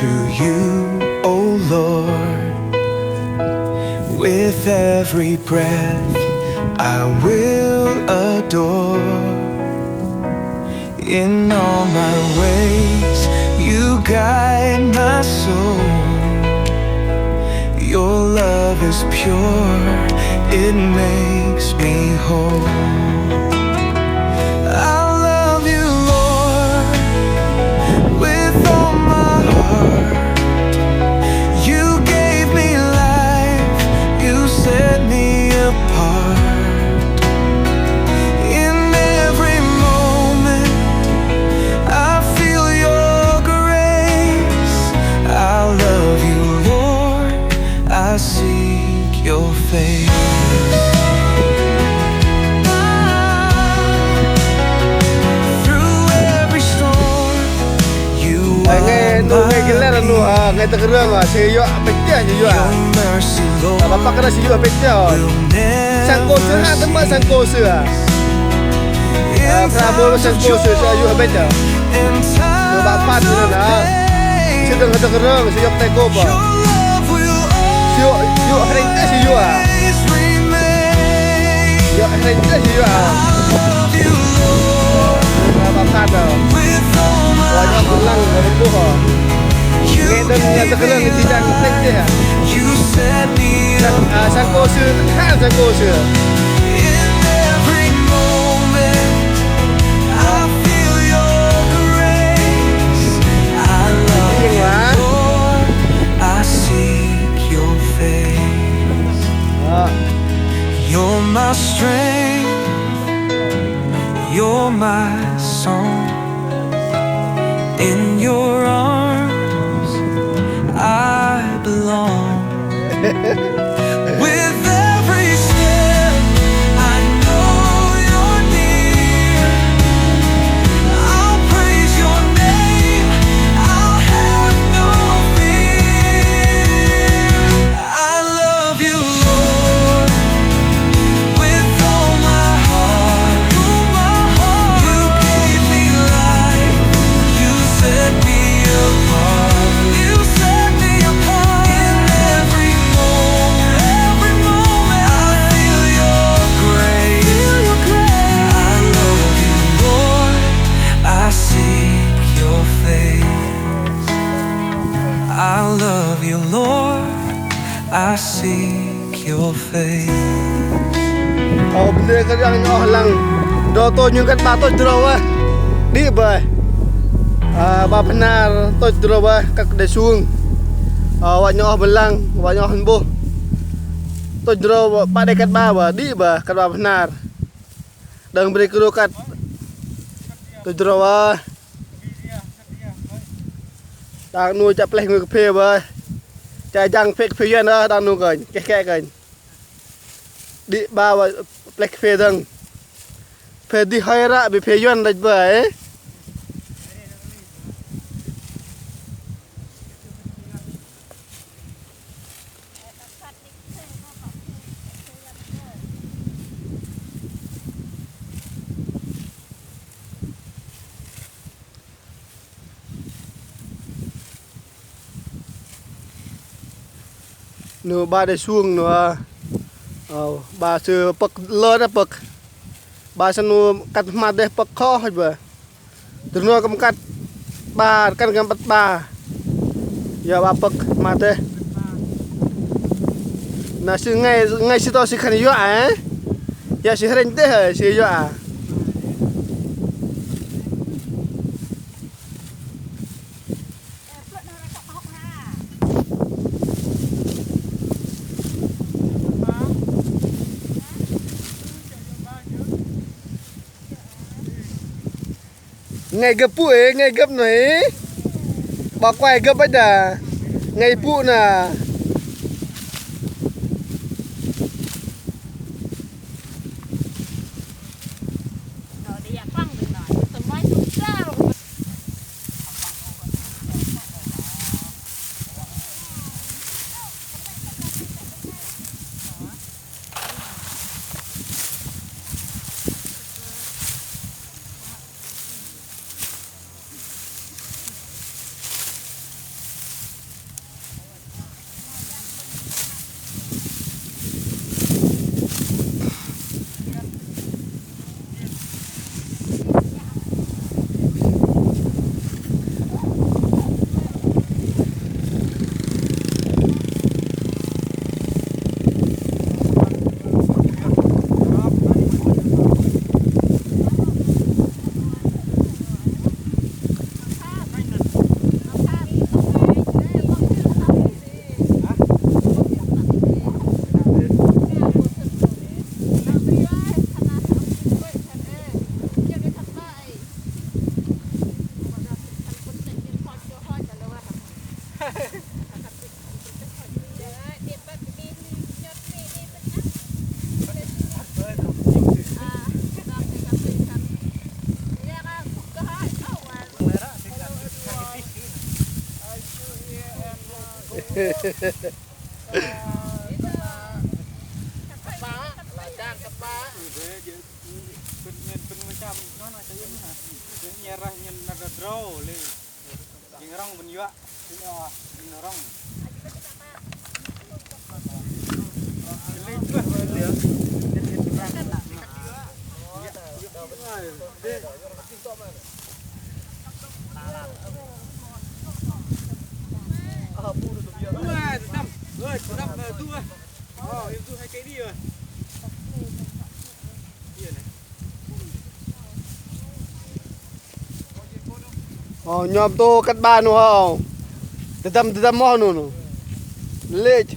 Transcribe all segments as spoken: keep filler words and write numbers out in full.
To you, O Lord, with every breath I will adore. In all my ways, you guide my soul. Your love is pure, it makes me whole. I love you, Lord, with all my heart. You gave me life, you set me apart. In every moment, I feel your grace. I love you, Lord. I seek your face. Through every storm, you are my peace. Ơ, ngai, nu ngai gơ̆ lĕ nu, ơ, ngai tơkrơ̆ng, ơ, sư yua pơchah, sư yua. Your mercy, Lord, will never leave me. Ơ, pă kơ sư yua pơchah, ơ. Sang kô̆ sư hă, tơm bơ̆ sang kô̆ sư, ơ. Ơ, Brah Bôl sang kô̆ sư, sư yua bĕ chă. Sư 'bă phat sư nơh. Sư dơ̆ng hơdơ̆k rơ̆ng, sư yŏk teh gôp. Sư yua, yua hrĕnh teh sư yua. Yua hrĕnh teh sư yua. Sư 'bă phat nơh. Wă yua pơlăng, wă rơbuh. Ngai dơ̆ng hơdơ̆k rơ̆ng, sư dơ̆ng hrĕnh teh. Ơ, sang kô̆ sư, tơkhan sang kô̆ sư. In every moment, I feel your grace. I love you, Lord. I seek your face. You're my strength. You're my song. In your arms, I belong. With every step, I know you're near. I'll praise your name, I'll have no fear. I love you, Lord, with all my heart. You gave me life. You set me apart. You set me apart. In every moment, every moment, I feel your grace. Feel your grace. I love you, Lord. I seek your face. I love you, Lord. I seek your face. Ơ, bơ̆n dêh kơ yang nhŏng oh lăng. Dro tôch nhŏng kăt 'bar tôch drâu wă. Đĭ bơih. Ơ, 'bar Bơhnar tôch drâu wă, kăt kơ đei sung. Ơ, wă nhŏng oh bơ̆n lăng, wă nhŏng oh bơ̆n 'bôh. Tôch drâu wă, 'bar đei kăt 'bar wă, đĭ bơih, kăt 'bar Bơhnar. Đơ̆ng bri kơ đô kăt tôch drâu wă. Đang 'nu chă pleh ngôi kơphê bơih. Chă jang phê kơphê Yuăn ơ, đang 'nu kơnh, keh keh kơnh. Đĭ 'bar wă pleh kơphê dơ̆ng. Phê dih hơi ră, bĕ phê Yuăn đĕch bơih. Nu 'bar đei sung nu, ơ, 'bar sư pơ̆k lơ đe pơ̆k. 'Bar sư nu kăt hmă dêh pơ̆k khŏ hơch bơih. Tơdrong kư̆m kăt 'bar, kăn kư̆m băt 'bar. Yua 'bar pơ̆k hmă dêh. Na sư ngai, ngai sư to sư khan yua, ơ. Yua sư hrĕnh dêh, sư yua. Ngai gơ̆p pŭ ê, ngai gơ̆p noh ê. 'Bar kuai gơ̆p bơih dah. Ngai pŭ na. Pơ̆n nhen pơ̆n mơcham noh na, chă yơ̆ng na. Nhen rah nhen năr drâu lei. Jing rŏng bơ̆n yua. Jing rŏng. Ơ, tơdăm. Ơ, tơdăm, ơ, du, ơ. Ơ, du hai cây đi, ơ. Ơ, nhom tô cắt ba nu hâu. Tơdăm, tơdăm moh nu, nu. Lĕch.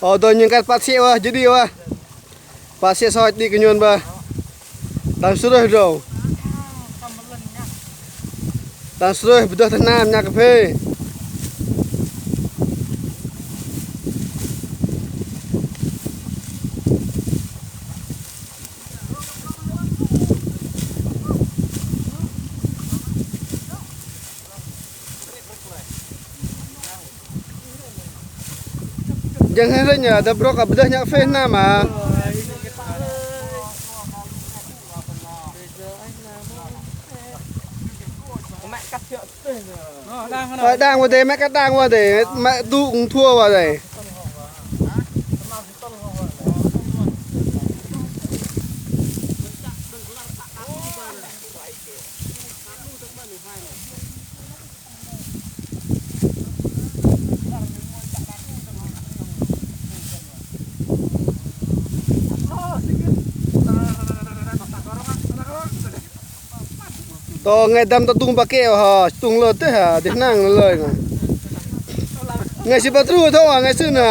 Ơ, dơ̆ng nhen kăt pă sĕ wă, jơ̆ đĭ wă. Pă sĕ sơ̆ đĭ kơ nhôn bơih. Đang sơrơih dơ̆ng. Đang sơrơih pơdơh tơ hnam nhă kơphê. Jang hơnh rĕnh, ơ, tơ brŏk, ơ, pơdơh nhă kơphê hnam mă. Ơ, đang wă dêh, mă kăt đang wă dêh, mă tŭ kŭm thua wă dêh. Tơ ngai dăm tơdŭng pă kĕ hă, tơdŭng lơ teh hă, dêh hnang lơ na. Ngai sư pă tru thoi ngai sư na.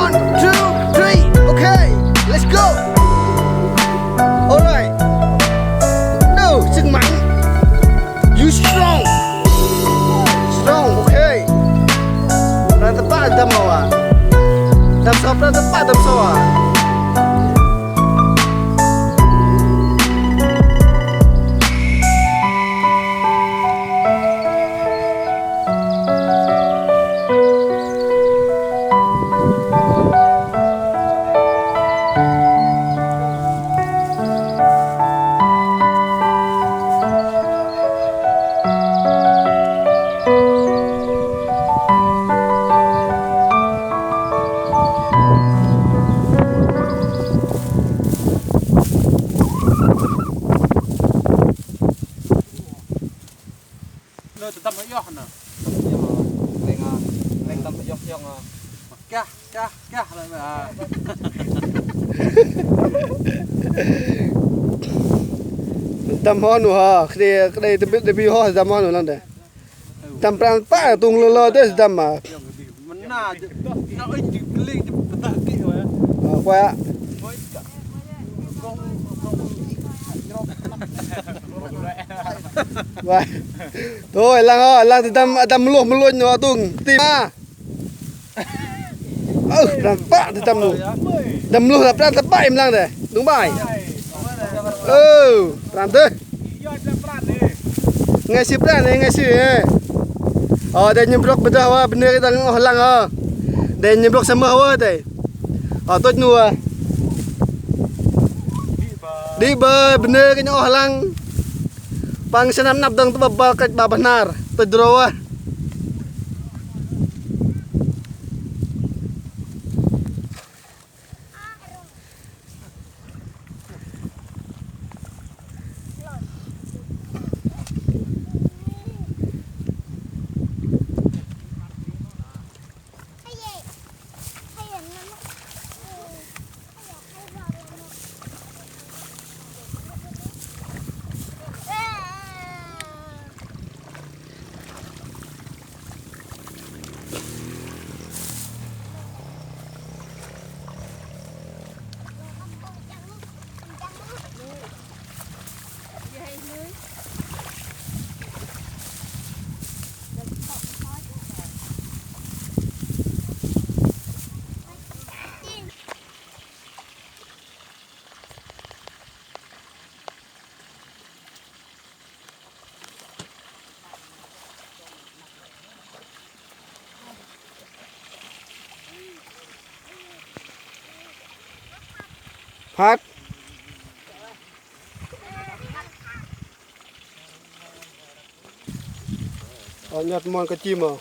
One, two, three. Okay, let's go. Alright. No, sưng măng. You strong. Strong, okay. Pran tơpă dăm mă wa. Dăm sâu, pran tơpă dăm sâu wa. Lơ tơdăm hơioh nơ. Leng, leng tơdăm hơioh hiong. Kah, kah, kah lơ. Tơdăm hơnu hă, kơdei, kơdei tơbĭt tơbĭt hŏ tơdăm hơnu lăng dêh. Tơdăm pran pă tung lơ lơ dêh tơdăm mă. Mơna, na inh di kling di pơtă kĭ wă. Ơ, kuai. Wah. Thôi, lăng ơ, lăng tơdăm, tơdăm mơlôh mơlônh nơ tung. Ti ma. Ơ, pran pă tơdăm mơlôh. Tơdăm mơlôh là pran tơpă im lăng dêh. Đúng bai. Ơ, pran dêh. Ngai sư pran nê, ngai sư nê. Ơ, đei nhĭm brŏk bơdơh wă, bơnê kơ dang oh lăng ơ. Đei nhĭm brŏk sơmơh wă đei. Ơ, tôch nu wă. Đĭ bơih, bơnê kơ nhŏng oh lăng. Păng sơnăm năp dơ̆ng tơ'bơ̆p băl kăch ba bơhnar. Tôch drâu wă. Hăt. Ơ, nhăt mon kơ chim ơ.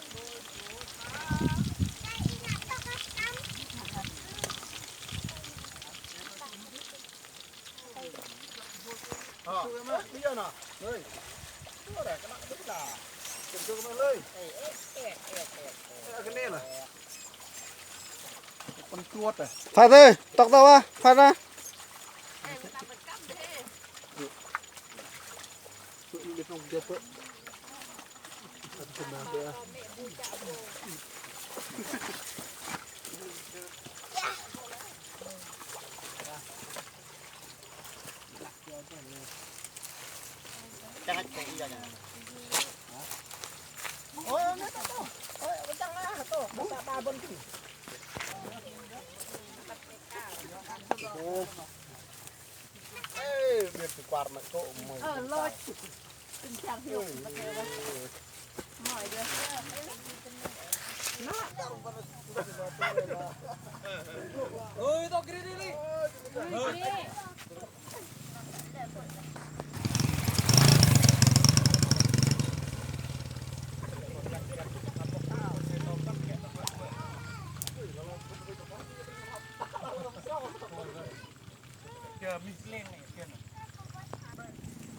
Phat ơi, tŏk tŏk ah, phat ah.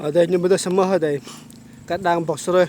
Ơ, dei, ñu mă dơh sơmơh dei. Kăt đang bŏk sơrơih.